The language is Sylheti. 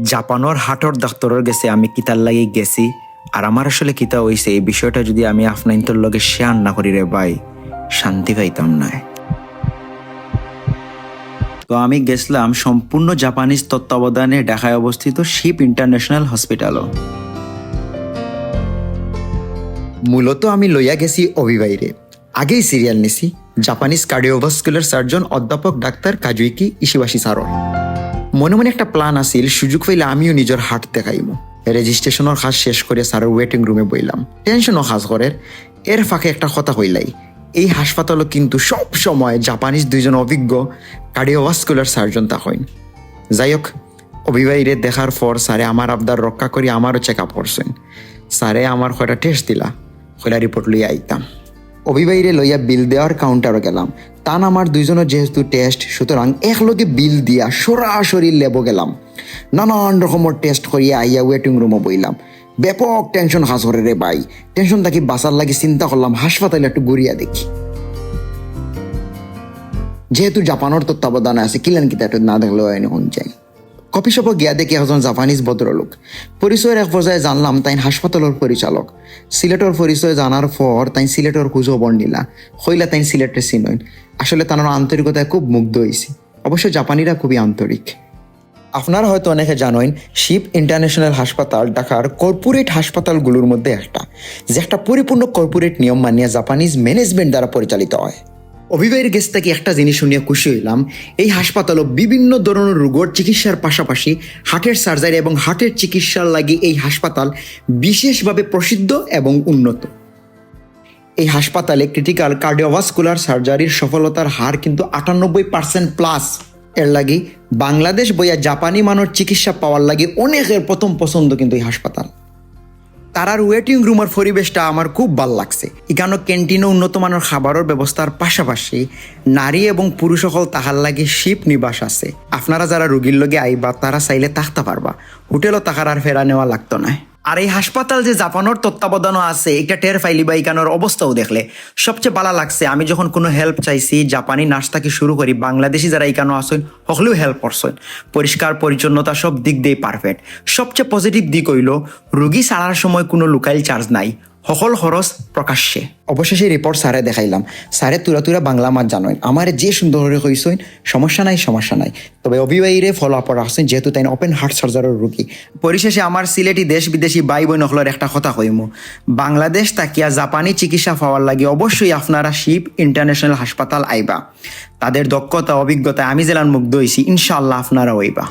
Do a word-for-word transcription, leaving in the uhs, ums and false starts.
জাপানর হার্টর ডাক্তারর গেছে আমি কিতার লাগি গেছি, আর আমার আসলে কিতা অইছে, এই বিষয়টা যদি আমি আপনাইন্তর লগে শেয়ার না করি রে ভাই, শান্তি পাইতাম নায়। তো আমি গেছলাম সম্পূর্ণ জাপানিজ তত্ত্বাবধানে ঢাকায় অবস্থিত শিপ ইন্টারন্যাশনাল হসপিটালও। মূলত আমি লইয়া গেছি অভি ভাইরে। আগেই সিরিয়াল নিছি জাপানিজ কার্ডিওভাস্কুলার সার্জন অধ্যাপক ডাক্তার কাজুইকি ইশিবাশি স্যারর। মনে মনে একটা প্ল্যান আছিল, সুযোগ পাইলে আমিও নিজর হার্ট দেখাইমু। রেজিস্ট্রেশনর কাজ শেষ করে স্যারর ওয়েটিং রুমে বইলাম। টেনশনও কাজ করের। এর ফাঁকে একটা কথা কইলাই, এই হাসপাতালও কিন্তু সব সময় জাপানিজ দুইজন অভিজ্ঞ কার্ডিওভাস্কুলার সার্জন থাকইন। যাই হোক, অভি ভাইরে দেখার পর স্যারে আমার আবদার রক্ষা করি আমারও চেক আপ করছইন। স্যারে আমার কয়টা টেস্ট দিলা, কইলা রিপোর্ট লইয়া আইতাম। অভি ভাইরে লইয়া বিল দেওয়ার কাউন্টারও গেলাম। তান আমার দুইজনর যেহেতু টেস্ট, সুতরাং একলগে বিল দিয়া সরাসরি ল্যাবও গেলাম। নানান রকমর টেস্ট করিয়া আইয়া ওয়েটিং রুমও বইলাম। ব্যাপক টেনশন কাজ করের রে ভাই। টেনশন থাকি বাঁচার লাগি চিন্তা করলাম হাসপাতাল একটু ঘুরিয়া দেখি। যেহেতু জাপানর তত্ত্বাবধানে আছে, কিলান কিতা একটু না দেখলে অয় না, হুন যাই। কফি শপও গিয়া দেখি একজন জাপানিজ ভদ্রলোক। পরিচয়র এক পর্যায়ে জানলাম তাইন হাসপাতালর পরিচালক। সিলেটর পরিচয় জানার পর তাইন সিলেটর খোঁজও বর্ণিলা। কইলা তাইন সিলেটরে চিনইন। আসলে তানর আন্তরিকতায় খুব মুগ্ধ অইছি। অবশ্য জাপানিরা খুবই আন্তরিক। আপনারা হয়তো অনেকে জানইন, শিপ ইন্টারন্যাশনাল হাসপাতাল ঢাকার কর্পোরেট হাসপাতালগুলোর মধ্যে একটা, যে একটা পরিপূর্ণ কর্পোরেট নিয়ম মানিয়া জাপানিজ ম্যানেজমেন্ট দ্বারা পরিচালিত হয়। অভি ভাইর গেছ থাকি একটা জিনিস শুনিয়া খুশি অইলাম, এই হাসপাতালও বিভিন্ন ধরনর রোগর চিকিৎসার পাশাপাশি হার্টের সার্জারি এবং হার্টের চিকিৎসার লাগি এই হাসপাতাল বিশেষভাবে প্রসিদ্ধ এবং উন্নত। এই হাসপাতালে ক্রিটিক্যাল কার্ডিওভাস্কুলার সার্জারির সফলতার হার কিন্তু আটানব্বই পার্সেন্ট প্লাস। এর লাগি বাংলাদেশ বইয়া জাপানি মানর চিকিৎসা পাওয়ার লাগি অনেকের প্রথম পছন্দ কিন্তু এই হাসপাতাল। তারার ওয়েটিং রুমর পরিবেশটা আমার খুব ভালা লাগছে। ইকানো ক্যান্টিনও উন্নত মানর খাবারর ব্যবস্থার পাশাপাশি নারী এবং পুরুষ সকল থাকার লাগি শিপ নিবাস আছে। আপনারা যারা রুগীর লগে আইবা, তারা চাইলে থাকতা পারবা। হোটেলও থাকার আর ফেরা নেওয়া লাগতো নায়। আর এই হাসপাতাল যে জাপানর তত্ত্বাবধানও আছে, এটা টের পাইলিবা ইকানোর অবস্থাও দেখলে। সবচেয়ে ভালা লাগছে, আমি যখন কোনো হেল্প চাইছি, জাপানি নার্স থাকি শুরু করি বাংলাদেশি যারা ইকানো আছইন, হকলেও হেল্প করছইন। পরিষ্কার পরিচ্ছন্নতা সব দিক দিয়েই পারফেক্ট। সবচেয়ে পজিটিভ দিক অইলো, রুগী ছাড়ার সময় কোনো লোকাল চার্জ নাই, হকল খরচ প্রকাশ্যে। অবশেষে রিপোর্ট স্যারে দেখাইলাম। স্যারে তুরা তুরা বাংলা মাত জানইন, আমারে যে সুন্দর করে কইছইন, "সমস্যা নাই, সমস্যা নাই।" তবে অভি ভাইরে ফলো আপ রাখছইন, যেহেতু তাইন ওপেন হার্ট সার্জারির রুগী। পরিশেষে আমার সিলেটি দেশ বিদেশি ভাই বোন হকলর একটা কথা কইমু, বাংলাদেশ থাকিয়া জাপানি চিকিৎসা পাওয়ার লাগি অবশ্যই আপনারা শিপ ইন্টারন্যাশনাল হাসপাতাল আইবা। তাদের দক্ষতা, অভিজ্ঞতায় আমি যেলান মুগ্ধ অইছি, ইনশাআল্লাহ আপনারা অইবা।